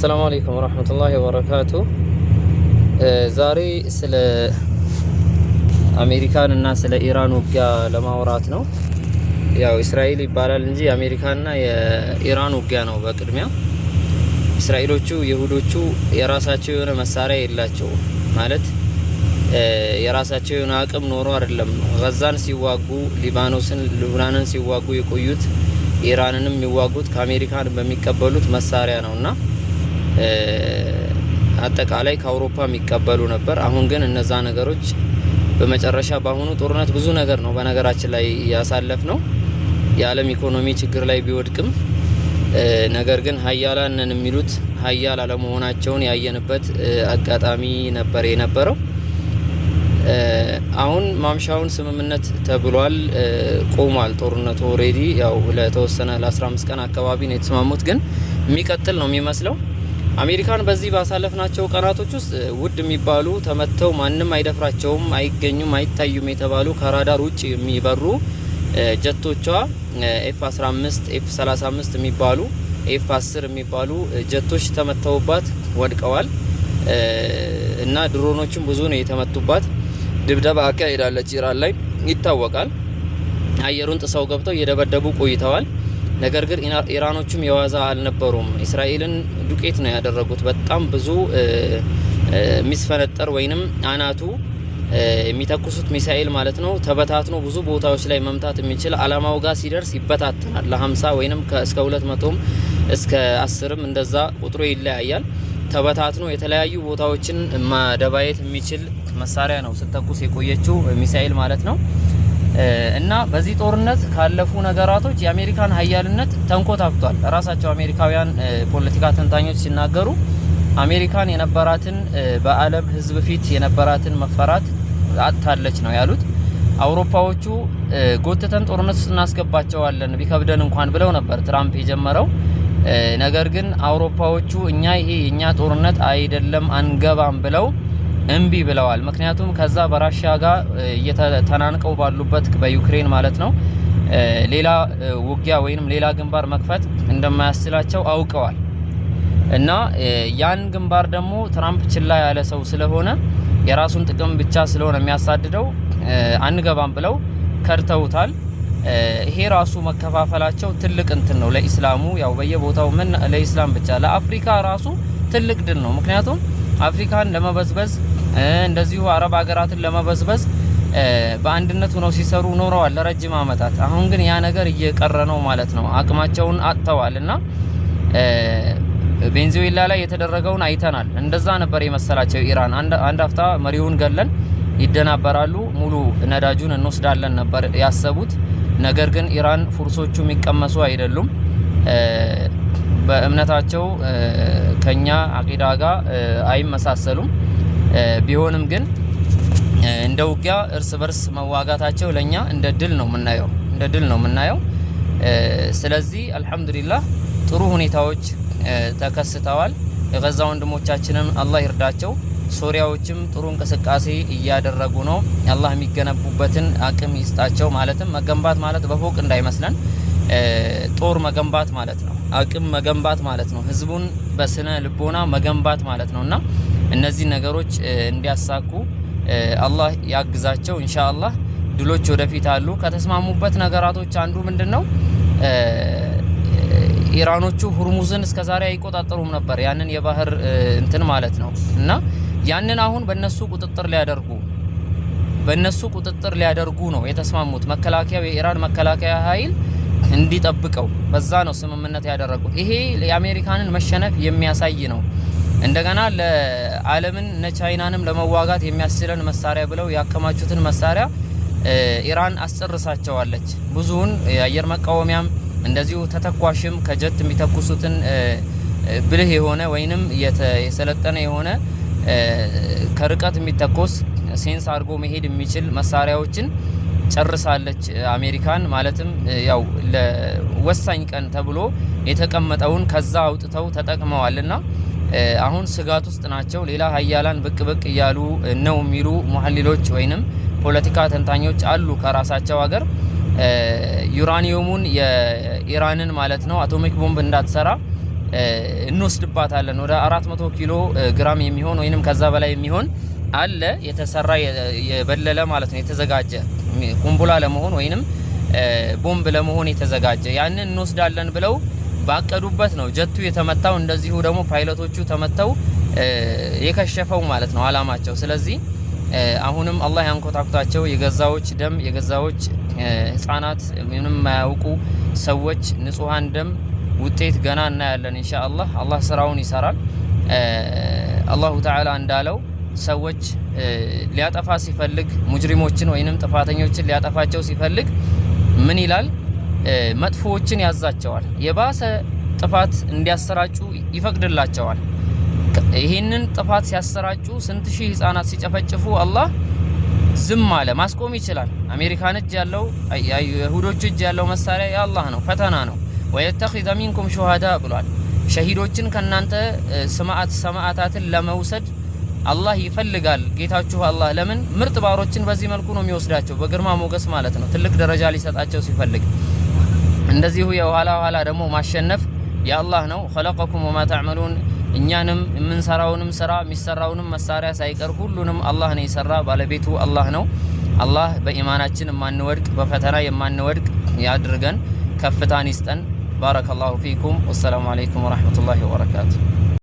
السلام عليكم ورحمة الله وبركاته። ዛሬ ስለ አሜሪካን እና ስለ ኢራን ውጊያ ለማውራት ነው። ያው እስራኤል ይባላል እንጂ የአሜሪካና የኢራን ውጊያ ነው። በቅድሚያ እስራኤሎቹ ይሁዶቹ የራሳቸው የሆነ መሳሪያ የላቸውም፣ ማለት የራሳቸው የሆነ አቅም ኖሮ አይደለም። ጋዛን ሲዋጉ፣ ሊባኖስን፣ ሉብናንን ሲዋጉ የቆዩት፣ ኢራንንም የሚዋጉት ከአሜሪካን በሚቀበሉት መሳሪያ ነው እና አጠቃላይ ከአውሮፓ የሚቀበሉ ነበር። አሁን ግን እነዛ ነገሮች በመጨረሻ በአሁኑ ጦርነት ብዙ ነገር ነው በነገራችን ላይ ያሳለፍ ነው። የዓለም ኢኮኖሚ ችግር ላይ ቢወድቅም ነገር ግን ሀያላን ነን የሚሉት ሀያል አለመሆናቸውን ያየንበት አጋጣሚ ነበር የነበረው። አሁን ማምሻውን ስምምነት ተብሏል፣ ቆሟል ጦርነቱ። Already ያው ለተወሰነ ለ15 ቀን አካባቢ ነው የተስማሙት፣ ግን የሚቀጥል ነው የሚመስለው። አሜሪካን በዚህ ባሳለፍናቸው ቀናቶች ውስጥ ውድ የሚባሉ፣ ተመተው ማንም አይደፍራቸውም፣ አይገኙም፣ አይታዩም የተባሉ፣ ከራዳር ውጭ የሚበሩ ጀቶቿ F 15፣ F 35 የሚባሉ፣ F 10 የሚባሉ ጀቶች ተመተውባት ወድቀዋል እና ድሮኖችም ብዙ ነው የተመቱባት። ድብደባ አካሂዳለች ኢራን ላይ ይታወቃል። አየሩን ጥሰው ገብተው እየደበደቡ ቆይተዋል። ነገር ግን ኢራኖቹም የዋዛ አልነበሩም። እስራኤልን ዱቄት ነው ያደረጉት። በጣም ብዙ የሚስፈነጠር ወይንም አናቱ የሚተኩሱት ሚሳኤል ማለት ነው ተበታትኖ ብዙ ቦታዎች ላይ መምታት የሚችል፣ አላማው ጋር ሲደርስ ይበታተናል። ለ50 ወይንም እስከ 200ም እስከ 10ም እንደዛ ቁጥሩ ይለያያል። ተበታትኖ የተለያዩ ቦታዎችን ማደባየት የሚችል መሳሪያ ነው ስተኩስ የቆየችው ሚሳኤል ማለት ነው። እና በዚህ ጦርነት ካለፉ ነገራቶች የአሜሪካን ሀያልነት ተንኮታክቷል። ራሳቸው አሜሪካውያን ፖለቲካ ተንታኞች ሲናገሩ አሜሪካን የነበራትን፣ በዓለም ሕዝብ ፊት የነበራትን መፈራት አጥታለች ነው ያሉት። አውሮፓዎቹ ጎትተን ጦርነት ውስጥ እናስገባቸዋለን ቢከብደን እንኳን ብለው ነበር ትራምፕ የጀመረው። ነገር ግን አውሮፓዎቹ እኛ ይሄ የእኛ ጦርነት አይደለም፣ አንገባም ብለው እምቢ ብለዋል። ምክንያቱም ከዛ በራሽያ ጋር እየተናንቀው ባሉበት በዩክሬን ማለት ነው ሌላ ውጊያ ወይንም ሌላ ግንባር መክፈት እንደማያስችላቸው አውቀዋል። እና ያን ግንባር ደግሞ ትራምፕ ችላ ያለ ሰው ስለሆነ፣ የራሱን ጥቅም ብቻ ስለሆነ የሚያሳድደው፣ አንገባም ብለው ከድተውታል። ይሄ ራሱ መከፋፈላቸው ትልቅ እንትን ነው ለኢስላሙ፣ ያው በየቦታው ምን ለኢስላም ብቻ ለአፍሪካ ራሱ ትልቅ ድል ነው። ምክንያቱም አፍሪካን ለመበዝበዝ፣ እንደዚሁ አረብ ሀገራትን ለመበዝበዝ በአንድነት ሆነው ሲሰሩ ኖረዋል ለረጅም ዓመታት። አሁን ግን ያ ነገር እየቀረ ነው ማለት ነው። አቅማቸውን አጥተዋል እና ቬንዙዌላ ላይ የተደረገውን አይተናል። እንደዛ ነበር የመሰላቸው ኢራን። አንድ አፍታ መሪውን ገለን ይደናበራሉ፣ ሙሉ ነዳጁን እንወስዳለን ነበር ያሰቡት። ነገር ግን ኢራን ፉርሶቹ የሚቀመሱ አይደሉም። በእምነታቸው ከኛ አቂዳ ጋር አይመሳሰሉም። ቢሆንም ግን እንደ ውጊያ እርስ በርስ መዋጋታቸው ለኛ እንደ ድል ነው የምናየው፣ እንደ ድል ነው የምናየው። ስለዚህ አልሐምዱሊላህ ጥሩ ሁኔታዎች ተከስተዋል። የጋዛ ወንድሞቻችንም አላህ ይርዳቸው። ሶሪያዎችም ጥሩ እንቅስቃሴ እያደረጉ ነው። አላህ የሚገነቡበትን አቅም ይስጣቸው። ማለትም መገንባት ማለት በፎቅ እንዳይመስለን፣ ጦር መገንባት ማለት ነው። አቅም መገንባት ማለት ነው። ህዝቡን በስነ ልቦና መገንባት ማለት ነው እና እነዚህ ነገሮች እንዲያሳኩ አላህ ያግዛቸው። ኢንሻአላህ ድሎች ወደፊት አሉ። ከተስማሙበት ነገራቶች አንዱ ምንድነው? ኢራኖቹ ሁርሙዝን እስከዛሬ አይቆጣጠሩም ነበር፣ ያንን የባህር እንትን ማለት ነው፣ እና ያንን አሁን በነሱ ቁጥጥር ሊያደርጉ ነው የተስማሙት። መከላከያው፣ የኢራን መከላከያ ኃይል እንዲጠብቀው በዛ ነው ስምምነት ያደረጉት። ይሄ የአሜሪካንን መሸነፍ የሚያሳይ ነው። እንደገና ለዓለምን እነ ቻይናንም ለመዋጋት የሚያስችለን መሳሪያ ብለው ያከማቹትን መሳሪያ ኢራን አስጨርሳቸዋለች። ብዙውን የአየር መቃወሚያም እንደዚሁ ተተኳሽም ከጀት የሚተኩሱትን ብልህ የሆነ ወይንም የሰለጠነ የሆነ ከርቀት የሚተኮስ፣ sense አድርጎ መሄድ የሚችል መሳሪያዎችን ጨርሳለች አሜሪካን። ማለትም ያው ለወሳኝ ቀን ተብሎ የተቀመጠውን ከዛ አውጥተው ተጠቅመዋልና አሁን ስጋት ውስጥ ናቸው። ሌላ ሀያላን ብቅ ብቅ እያሉ ነው የሚሉ ሙሐሊሎች ወይንም ፖለቲካ ተንታኞች አሉ። ከራሳቸው ሀገር ዩራኒየሙን የኢራንን ማለት ነው አቶሚክ ቦምብ እንዳትሰራ እንወስድባታለን። ወደ 400 ኪሎ ግራም የሚሆን ወይንም ከዛ በላይ የሚሆን አለ የተሰራ የበለለ ማለት ነው፣ የተዘጋጀ ቁምቡላ ለመሆን ወይንም ቦምብ ለመሆን የተዘጋጀ፣ ያንን እንወስዳለን ብለው ባቀዱበት ነው ጀቱ የተመታው። እንደዚሁ ደግሞ ፓይለቶቹ ተመተው የከሸፈው ማለት ነው አላማቸው። ስለዚህ አሁንም አላህ ያንኮታኩታቸው። የጋዛዎች ደም፣ የጋዛዎች ህጻናት፣ ምንም የማያውቁ ሰዎች፣ ንጹሃን ደም ውጤት ገና እናያለን ኢንሻአላህ። አላህ ስራውን ይሰራል። አላሁ ተዓላ እንዳለው ሰዎች ሊያጠፋ ሲፈልግ፣ ሙጅሪሞችን ወይንም ጥፋተኞችን ሊያጠፋቸው ሲፈልግ ምን ይላል? መጥፎዎችን ያዛቸዋል። የባሰ ጥፋት እንዲያሰራጩ ይፈቅድላቸዋል። ይህንን ጥፋት ሲያሰራጩ፣ ስንት ሺህ ህጻናት ሲጨፈጭፉ አላህ ዝም አለ። ማስቆም ይችላል። አሜሪካን እጅ ያለው፣ የይሁዶች እጅ ያለው መሳሪያ የአላህ ነው፣ ፈተና ነው። ويتخذ منكم شهداء ብሏል። ሸሂዶችን ከናንተ ሰማዕታትን ለመውሰድ አላህ ይፈልጋል። ጌታችሁ አላህ ለምን ምርጥ ባሮችን በዚህ መልኩ ነው የሚወስዳቸው? በግርማ ሞገስ ማለት ነው። ትልቅ ደረጃ ሊሰጣቸው ሲፈልግ እንደዚሁ የኋላ ኋላ ደግሞ ማሸነፍ የአላህ ነው። خلقكم وما تعملون፣ እኛንም የምንሰራውንም ስራ የሚሰራውንም መሳሪያ ሳይቀር ሁሉንም አላህ ነው የሰራ። ባለቤቱ አላህ ነው። አላህ በኢማናችን የማንወድቅ፣ በፈተና የማንወድቅ ያድርገን፣ ከፍታን ይስጠን። بارك الله فيكم والسلام عليكم ورحمة الله وبركاته።